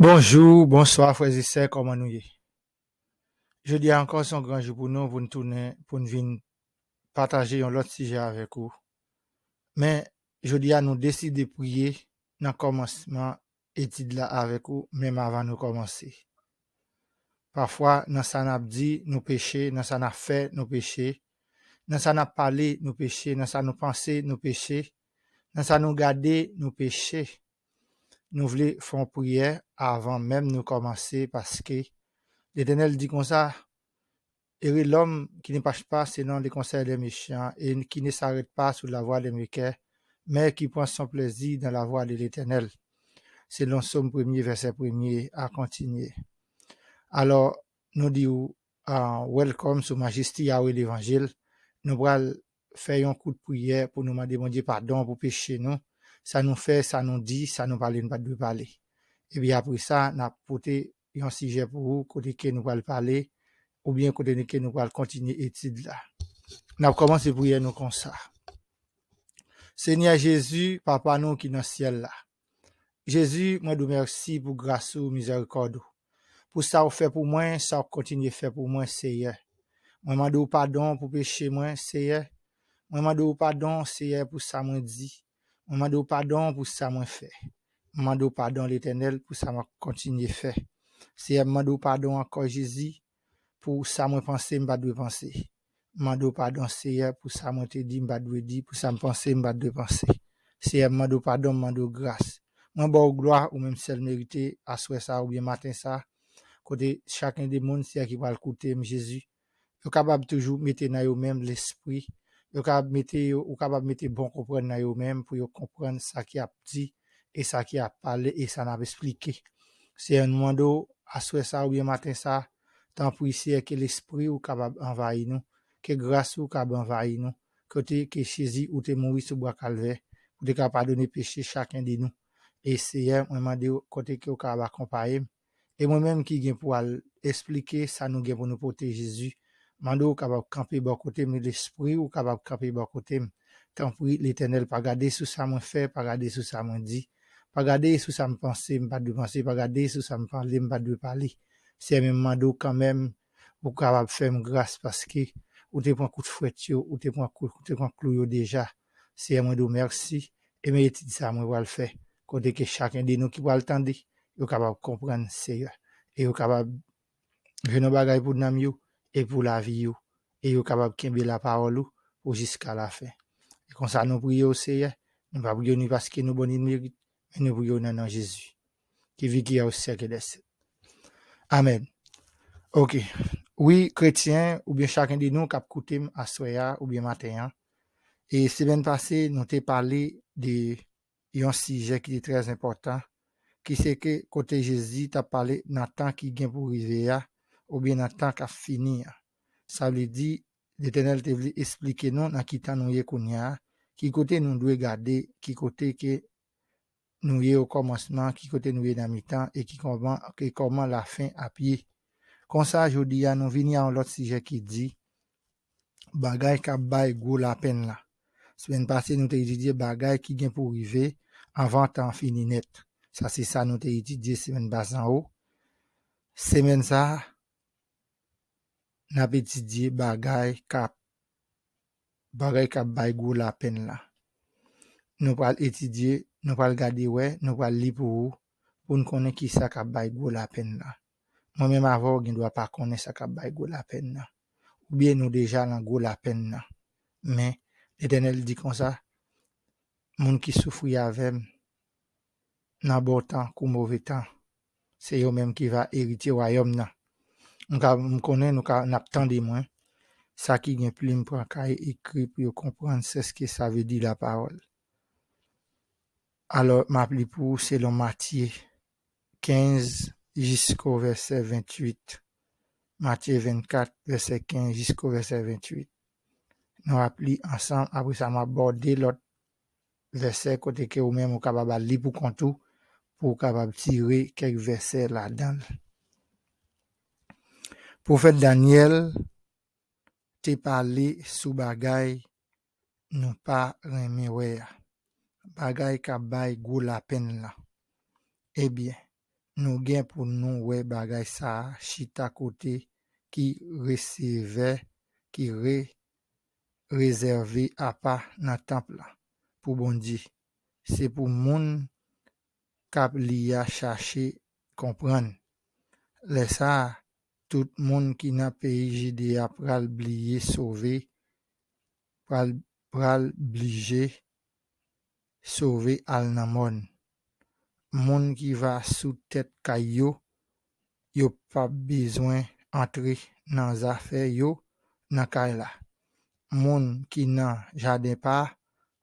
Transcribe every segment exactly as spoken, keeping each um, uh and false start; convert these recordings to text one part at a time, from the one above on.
Bonjou, bonswa, frè e sè, kòman nou ye? Jodi a ankò, se yon gran jou pou nou, pou n tounen, pou n vin pataje yon lòt sijè avèk ou. Men, jodi a, nou deside priye nan kòmansman etid la avèk ou, menm avan nou kòmanse. Pafwa, nan sa n ap di, nou peche, nan sa n ap fè, nou peche, nan sa n ap pale, nou peche, nan sa nou panse, nou peche, nan sa nou gade, nou peche. Nou vle fè yon priyè avan menm nou kòmanse, paske Letènèl di konsa, Ere lòm ki ne pache pa selon le konsèy de mechan e ki ne s'arrête pas sous la voie des méchants, mais qui prend son plaisir dans la voie de l'Éternel. Selon Sòm premye, vèsè premye a kontinye. Alò, nou di w, ah, welcome sou Majesti Yahweh Levanjil. Nou pral fè yon kout priyè pou nou mande Bondye padon pou peche nou, sa nou fè, sa nou di, sa nou pale, nou pa t dwe pale. Epi apre sa, n ap pote yon sijè pou ou, kote ke nou pral pale, oubyen kote ke nou pral kontinye etid la. N ap kòmanse priyè nou konsa. Senyè Jezi, Papa nou ki nan syèl la. Jezi, mwen di w mèsi pou gras ou, mizèrikòd ou. Pou sa w fè pou mwen, sa w kontinye fè pou mwen, Seyè. Mwen mande w padon pou peche mwen, Seyè. Mwen mande w padon, Seyè, pou sa mwen di. Mwen mande w padon pou sa mwen fè. Mwen mande w padon, Letènèl, pou sa m ap kontinye fè. Seyè, mwen mande w padon ankò, Jezi, pou sa mwen panse m pa t dwe panse. Mande w padon, Seyè, pou sa mwen te di m pa t dwe di, pou sa m panse m pa t dwe panse. Seyè, m mande w padon, m mande w gras. Mwen ba w glwa, ou menm sèl merite, aswè sa oubyen maten sa, kote chaken de moun, Seyè, ki pral koute m, Jezi, yo kapab toujou mete nan yo menm lespri, yo kapab mete yo, ou kapab mete bon konprann nan yo menm pou yo konprann sa ki ap di e sa ki ap pale e sa n ap esplike. Seyè, nou mande w, aswè sa oubyen maten sa, tanpri, Seyè, ke lespri ou kapab anvayi nou, ke gras ou kapab anvayi nou, kote ke Jezi ou te mouri sou bwa Kalvè, pou te ka padone peche chaken de nou. E Seyè, mwen mande w, kote ke ou kapab akonpaye m, e mwen menm ki gen pou al esplike sa nou gen pou nou pote Jezi, mande w kapab kanpe bò kote m, e lespri ou kapab kanpe bò kote m. Tanpri, Letènèl, pa gade sou sa mwen fè, pa gade sou sa mwen di, pa gade sou sa m panse, m pa dwe panse, pa gade sou sa m pale, m pa dwe pale. Seyè, men m mande w kanmenm, ou kapab fè m gras paske ou te pran kout fwèt yo, ou te pran kout, ou te pran klou yo deja. Seyè, mwen di w mèsi, e men etid sa mwen pral fè, kote ke chaken de nou ki pral tande, yo kapab konprann, Seyè, e yo kapab jwenn yon bagay pou nanm yo, e pou lavi yo, e yo kapab kenbe lapawòl ou pou jiska lafen. E konsa nou priye w, Seyè, nou pa priye w ni paske nou bon ni n merit, men nou priye w nan non Jezi, ki viv, ki règne au siècle des siècles. Amèn. Ok. Wi, kretyen, oubyen chaken de nou k ap koute m aswè a, oubyen maten an. E semèn pase, nou te pale de yon sijè ki te trè enpòtan, ki se ke kote Jezi t ap pale nan tan ki gen pou rive a, oubyen nan tan k ap fini an. Sa vle di, Letènèl te vle esplike nou nan ki tan nou ye kounye a, ki kote nou dwe gade, ki kote ke nou ye okòmansman, ki kote nou ye nan mitan, e ki kòman, e kòman lafen ap ye. Konsa, jodi a, nou vini a yon lòt sijè ki di, bagay k ap bay gwo lapenn la. Semèn pase, nou te etidye bagay ki gen pou rive anvan tan an fini nèt. Sa se sa nou te etidye semèn pase anwo. Semèn sa a, n ap etidye bagay k ap, bagay k ap bay gwo lapenn la. Nou pral etidye, nou pral gade wè, nou pral li pou ou, pou n konnen kisa k ap bay gwo lapenn la. Mwen menm avè w gen dwa pa konnen sa k ap bay gwo lapenn nan. Oubyen nou deja nan gwo lapenn nan. Men, Letènèl di konsa, moun ki soufri avè m nan bon tan kou move tan, se yo menm ki va eritye wayòm nan. M ka, m konnen nou ka, n ap tande mwen. Sa ki gen plim pran kay, ekri pou yo konprann sèske sa vle di lapawòl. Alò, m ap li pou ou selon Matye kenz jisko vèsè venntuit. Matye vennkat, vèsè kenz jisko vèsè venntuit. Nou ap li ansanm, apre sa, m ap ba w de lòt vèsè kote ke ou menm ou kapab al li pou kont ou, pou w kapab tire kèk vèsè ladan l. Pwofèt Danyèl te pale sou bagay nou pa renmen wè a, bagay k ap bay gwo lapenn lan. Ebyen, nou gen pou nou wè bagay sa a chita kote ki resevè, ki re, rezève apa nan tanp lan pou Bondye. Se pou moun k ap li a chache konprann. Lè sa a, tout moun ki nan peyi Jide a pral bliye sove, pral, pral blije sove al nan mòn. Moun ki va sou tèt kay yo, yo p ap bezwen antre nan zafè yo nan kay la. Moun ki nan jaden pa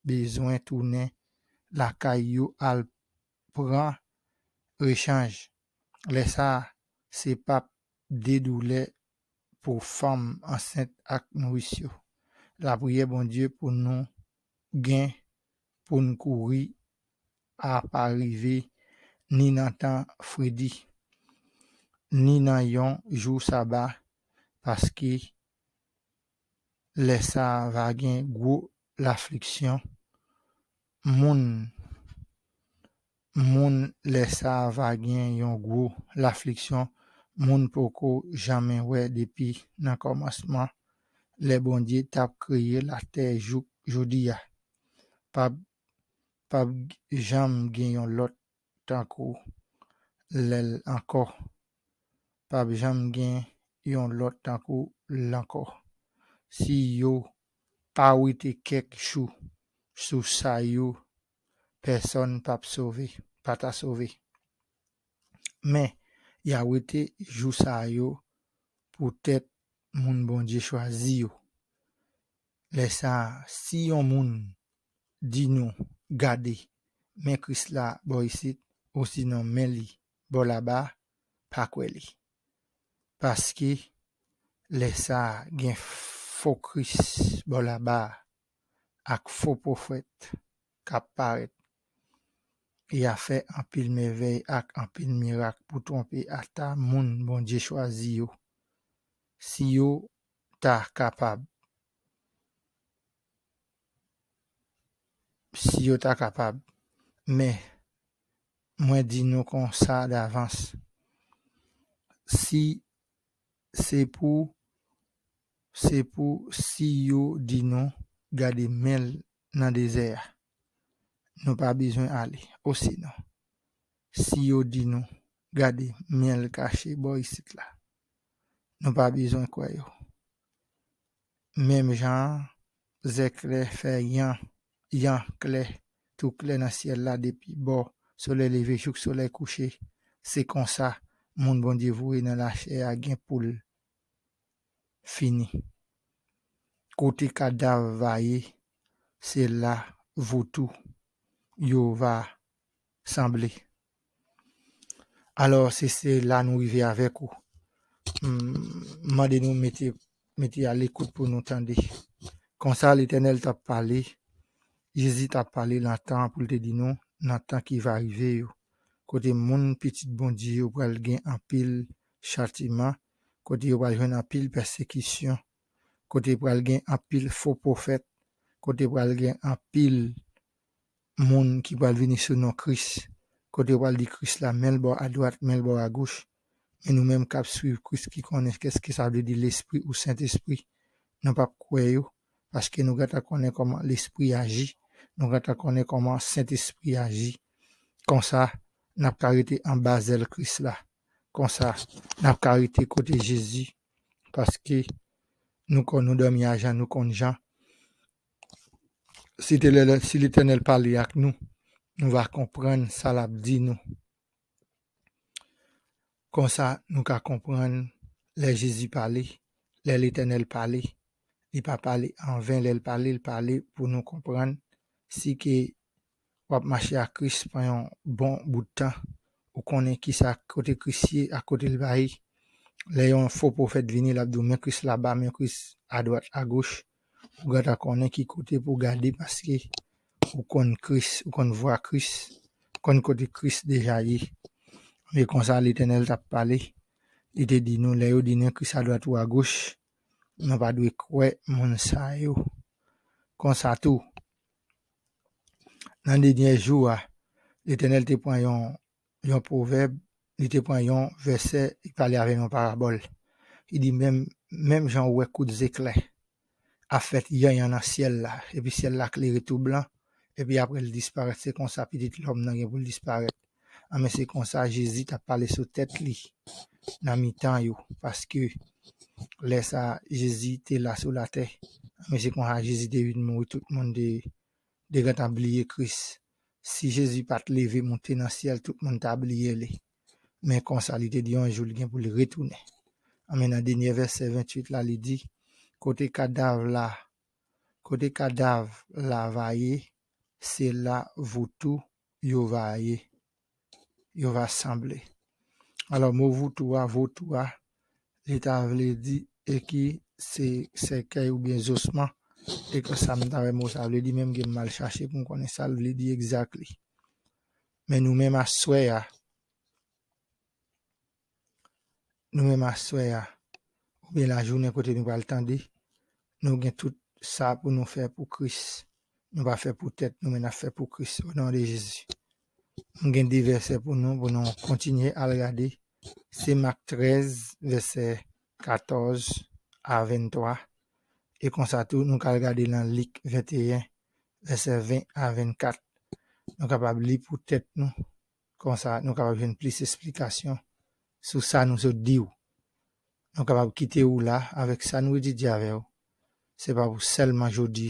bezwen tounen lakay yo al pran rechanj. Lè sa a, se p ap de doulè pou fanm ansent ak nouris yo. Lapriyè Bondye pou nou gen pou n kouri a pa rive ni nan tan fredi, ni nan yon jou saba, paske lè sa a va gen gwo lafliksyon. Moun, moun lè sa a va gen yon gwo lafliksyon, moun poko janmen wè depi nan kòmansman, lè Bondye t ap kreye latè jouk jodi a. P ap, p ap janm gen yon lòt tankou lè l ankò. P ap janm gen yon lòt tankou l ankò. Si yo pa wete kèk jou sou sa yo, pèsonn p ap sove, pa ta sove. Men, y a wete jou sa yo poutèt moun Bondye chwazi yo. Lè sa a, si yon moun di nou, "Gade, men Kris la bò isit," osinon, "Men li bò laba a," pa kwè li. Paske lè sa a, gen fo Kris bò laba a ak fo pwofèt k ap parèt. Y a fè anpil mèvèy ak anpil mirak pou twonpe ata moun Bondye chwazi yo. Si yo ta kapab, si yo ta kapab, men mwen di nou konsa davans, si se pou, se pou si yo di nou, "Gade men l nan dezè a," nou pa bezwen ale. Osinon, si yo di nou, "Gade men l kache bò isit la," nou pa bezwen kwè yo. Menm jan an, zèklè fè yan, yan klè, tou klè nan syèl la depi bò solèy leve jouk solèy kouche, se konsa moun Bondye voye nan lachè a gen pou l fini. Kote kadav va ye, se la voutou yo va sanble. Alò, se, se la nou rive avèk ou. M mande nou mete, mete a lekout pou nou tande. Konsa, Letènèl t ap pale, Jezi t ap pale nan tan pou l te di nou, nan tan ki va rive yo, kote moun pitit Bondye yo pral gen anpil chatiman, kote yo pral jwenn anpil pèsekisyon, kote pral gen anpil fo pwofèt, kote pral gen anpil moun ki pral vini sou non Kris, kote yo pral di Kris la, men l bò adwat, men l bò agoch. Men nou menm k ap swiv Kris, ki konnen kèske sa vle di Lespri ou Sentespri, nou p ap kwè yo, paske nou gentan konnen kòman Lespri aji, nou gentan konnen kòman Sentespri aji. Konsa, n ap ka rete anba zèl Kris la. Konsa, n ap ka rete kote Jezi, paske nou konn nou dòmi a Jan, nou konn Jan. Si te lè, si Letènèl pale ak nou, nou va konprann sa l ap di nou. Konsa, nou ka konprann lè Jezi pale, lè Letènèl pale. Li pa pale anven, lè l pale, l pale pou nou konprann. Si ke w ap mache ak Kris pandan yon bon bout tan, ou konnen kisa kote Kris ye ak kote l pa ye. Lè yon fo pwofèt vini, l ap di w, "Men Kris laba, men Kris adwat, agoch." Ou gentan konnen ki kote pou w gade, paske ou konn Kris, ou konn vwa Kris, ou konn kote Kris deja ye. Men konsa Letènèl t ap pale, li te di nou, lè yo di nou Kris adwat ou agoch, nou pa dwe kwè moun sa yo. Konsa tou, nan dènye jou a, Letènèl te pran yon, yon pwovèb, li te pran yon vèsè, li pale avè yon parabòl. Li di, menm, menm jan ou wè kout zeklè ap fèt yanyan nan syèl la, epi syèl la klere tou blan, epi apre l disparèt, se konsa Pitit Lòm nan gen pou l disparèt. Anben, se konsa Jezi t ap pale sou tèt li nan mitan yo, paske lè sa a, Jezi te la sou latè. Anben, se konsa Jezi te vin mouri, tout moun te, te gentan bliye Kris. Si Jezi pa t leve monte nan syèl, tout moun ta bliye li. Men konsa, li te di yon jou, li gen pou li retounen. Anben, nan dènye vèsè venntuit la, li di, kote kadav la, kote kadav la va ye, se la voutou yo va ye, yo va sanble. Alò, mo voutou a, voutou a, li ta vle di, e ki se sèkèy oubyen zosman, e ke sa m ta wè mo sa vle di, menm gen m al chache pou m konnen sa l vle di exactly. Men nou menm aswè a, nou menm aswè a, oubyen lajounen kote nou pral tande, nou gen tout sa pou nou fè pou Kris. Nou pa fè pou tèt nou, men n ap fè pou Kris, o non de Jezi. M gen de vèsè pou nou, pou nou kontinye al gade. Se Mak trèz, vèsè katòz a venntwa. E konsa tou, nou ka al gade nan Lik venteyen, vèsè ven a vennkat. Nou kapab li pou tèt nou. Konsa, nou kapab jwenn plis esplikasyon sou sa nou sot di w. Nou kapab kite w la avèk sa nou etidye avè w. Se pa pou sèlman jodi